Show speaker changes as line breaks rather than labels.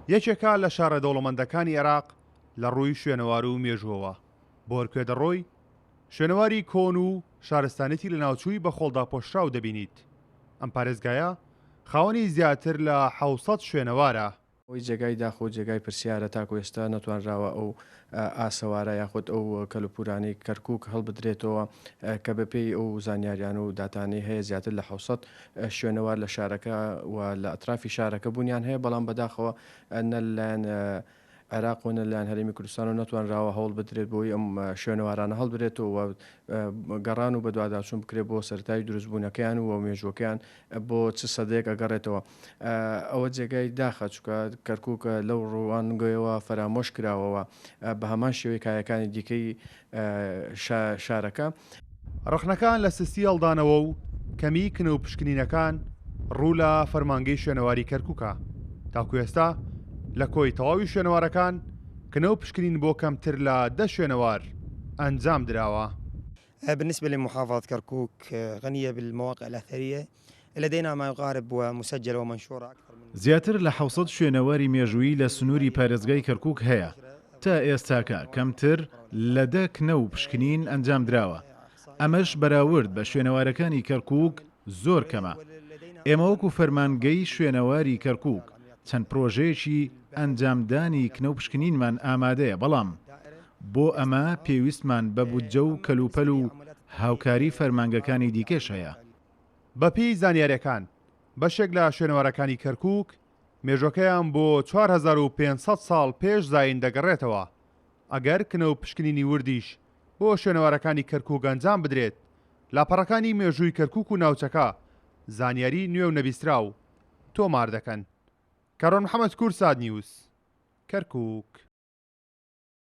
یەکێکە لە شارە دەوڵەمەندەکانی عێراق لە ڕووی شوێنەوار و مێژووەوە، بۆ هەرکوێ دەڕۆی شوێنەواری کۆن و شارستانیەتی لەناوچووی بە خۆڵ داپۆشراو دەبینیت، ئەم پارێزگایە خاوەنی زیاتر لە 700 شوێنەوارە.
ئەوەی جێگای داخ و جێگای پرسیارە تاکو ئێستا نەتوانراوە ئەو ئاسەوارە یاخود ئەو کەلوپورانەی کەرکوک هەڵبدرێتەوە کە بەپێی ئەو زانیاریان و داتانەی هەیە زیاتر لە 700 شوێنەوار لە شارەکە و لە ئەترافی شارەکە بوونیان هەیە بەڵام بەداخەوە نە لەلایەن عێراق و نە لەلایەن هەرێمی کوردستانەوە نەتوانراوە هەوڵ بدرێت بۆی ئەم شوێنەوارانە هەڵبرێتەوە و گەڕان و بەدواداچوون بکرێت بۆ سەرەتای دروستبوونەکەیان و مێژووەکەیان بۆ چ سەدەیەک ئەگەڕێتەوە ئەوە جێگای داخە چونکە کەرکوک لەو ڕوانگەیەوە فەرامۆش کراوەوە بە هەمان شێوەی کایەکانی دیکەی شارەکە.
ڕەخنەکان لە سستی هەڵدانەوە و کەمیی کنە و پشکنینەکان ڕوو لە فەرمانگەی شوێنەواری کەرکوکە، تاکو ئێستا لە کۆی تەواوی شوێنەوارەکان کنە و پشکنین بۆ کەمتر لە دە شوێنەوار ئەنجام دراوە.
بالنسبة لمحافظة كركوك غنية بالمواقع الأثرية لدينا ما يقارب ومسجلة ومنشورة أكثر من.
زیاتر لە 700 شوێنەواری مێژوویی لە سنووری پارێزگای کەرکووک هەیە، تا ئێستاکە کەمتر لە دە کنە و پشکنین ئەنجامدراوە، ئەمەش بەراورد بە شوێنەوارەکانی کەرکووک زۆر کەمە. ئێمە وەکو فەرمانگەی شوێنەواری کەرکووک چەند پرۆژەیەکی ئەنجامدانی کنە و پشکنینمان ئامادەیە، بەڵام بۆ ئەمە پێویستمان بە بودجە و کەلوپەل و هاوکاری فەرمانگەکانی دیکەش هەیە.
بەپێی زانیارییەکان، بەشێک لە شوێنەوارەکانی کەرکووک مێژووەکەیان بۆ 4500 ساڵ پێش زایین دەگەڕێتەوە، ئەگەر کنە و پشکنینی وردیش بۆ شوێنەوارەکانی کەرکووک ئەنجام بدرێت، لاپەڕەکانی مێژووی کەرکووک و ناوچەکە زانیاری نوێ و نەبیستراو تۆمار دەکەن. کاروان محەمەد، کوردسات نیوز، کەرکووک.